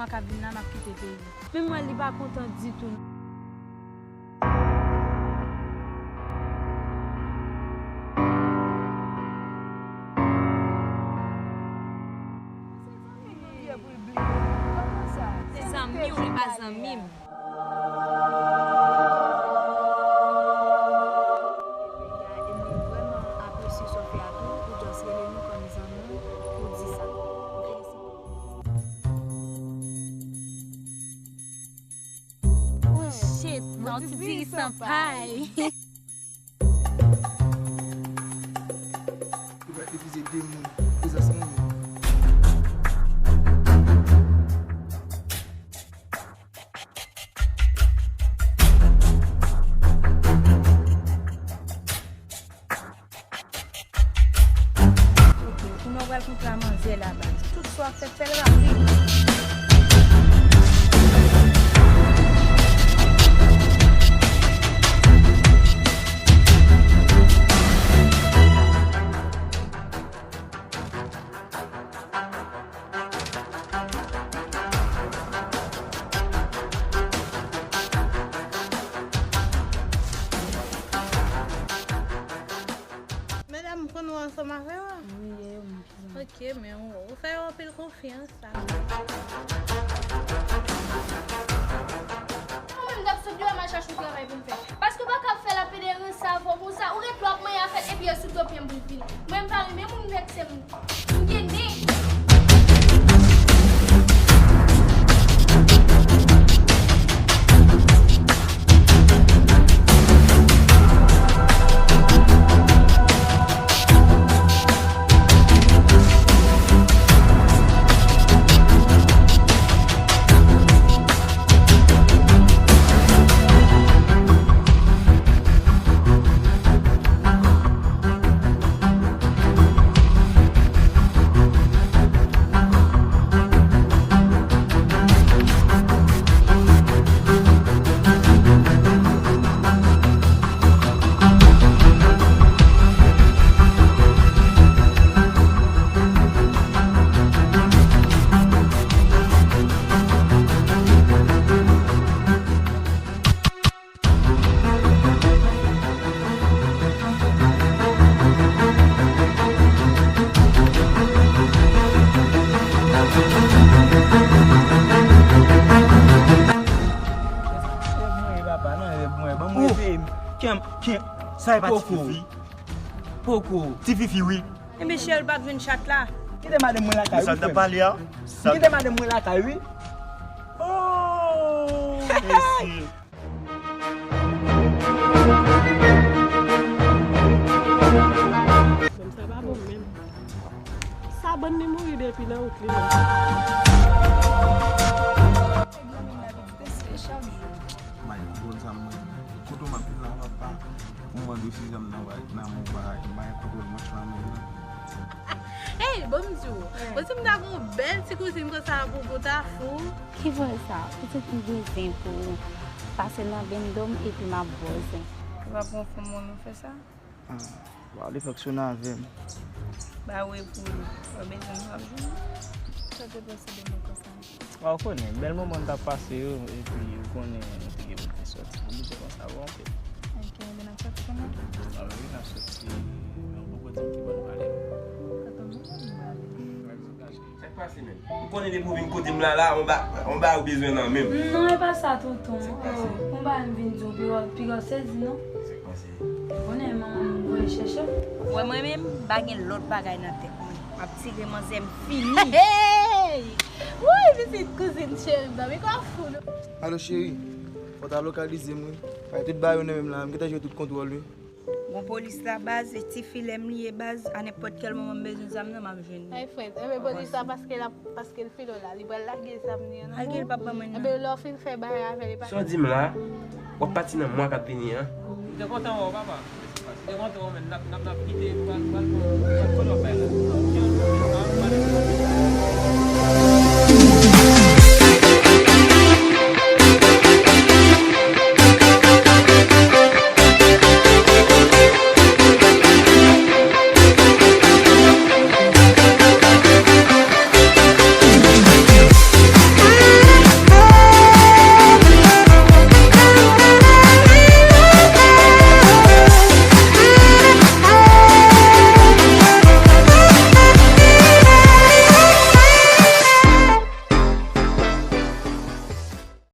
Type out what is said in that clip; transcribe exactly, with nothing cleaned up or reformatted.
K ap vin la, m ap kite peyi. Men m wè li pa kontan ditou. Se zanmi w, li pa zanmi m. E mwen vrèman apresye sa w fè a tou, ou just rele nou kòm zanmi w pou di sa. Felisite. Oh shit, yon ti diri san pay. Ou pral efize de moun, prezans mwen menm. Ok, kounya w pral kontre a manzè la baz. Tout sa w ap fè, fè l rapid. Medam, m konn ou ansanm avè w? Wi, e yo menm, kizan. Ok, men ou, ou fè yo anpil konfyans. Mwen menm, m t ap sot deyò, m al chache yon travay pou m fè. Paske w pa ka ap fè lapèn de ranse avè w konsa. Ou ret la w ap manyen afè l, epi yo sou do pye m pou l vini. Mwen, m pa renmen moun vèkse m. M gen nen. Rèv mwen ye, papa, nan rèv mwen. Ban mwen eseye. Kèm, kèm. Sa e pa ti fifi? Poko. Ti fifi, wi. Enben, cheri, l p ap jwenn chat la. Kite madanm mwen lakay, wi, frè m. Kite madanm mwen lakay, wi. Oh, mesye. Menm sa pa bon menm. Sa bann li mouri depi nan wout li menm. May, bon sa mwen. Kote w m ap vin la, papa? Ou mande si zanm nan va nan mou pa, may kote w mwen flanmen nan. Ey, ban m di w. Bon, si m ta gen yon bèl ti kouzin konsa pou, pou ta fou. Ki vòlè sa? Pitit m gen zen pou ou. Pase nan bendo m epi m ap bo zen. Ou pa pran fanm ou nou fè sa? Ah, waw, li fonksyone avè m. Ba wi pou li. Ou bezwen m, w ap jwenn. Sa te pase de mwen konsa. Waw, ou konnen, bèl moman n t ap pase yo, epi ou konnen nou te gen pou n te sòti. M kite konsa, bon, anpil. Ok, enben n ap sòti kòman? Ah wi, n ap sòti, men ou poko di m ki bò n prale. Sa tonbe, nou prale. Sa k pase menm? Ou konnen depi w vin kote m la, la, on ba, on ba ou bezwen nan men m. Non, e pa sa, tonton. Sa k pase? Oh, on ba m vin di w, piga, piga w sezi, non? Sa k pase? Ou konnen manman m voye chèche m. Ou wè mwen menm, m pa gen lòt bagay nan tèt mwen. M ap tire manzè m fini. Hey! Woy, pitit kouzin cheri m nan, men kò fou, non? Alo, cheri, fò w ta lokalize m, wi. Bay tout bagay yo nan men m la, m gentan jere tout kontwòl, wi. Bon, polis la, baz, e ti filè m li ye, baz, a nenpòt kèl moman m bezwen zam nan, m ap jwenn li. Ay, frèt, enben polis la, paske l ap, paske l file w la, li pral lage zam li an nan men w. Lage l, p ap ban mwen nan. Enben, lè w fin fè bagay avè l, li pa. Sa w di m la, w ap pati nan mwa k ap vini an. M te kontan wè w, papa. M te kontan wè w, men n ap, n ap, n ap kite, pral, pral, pral, pral, pral, pral.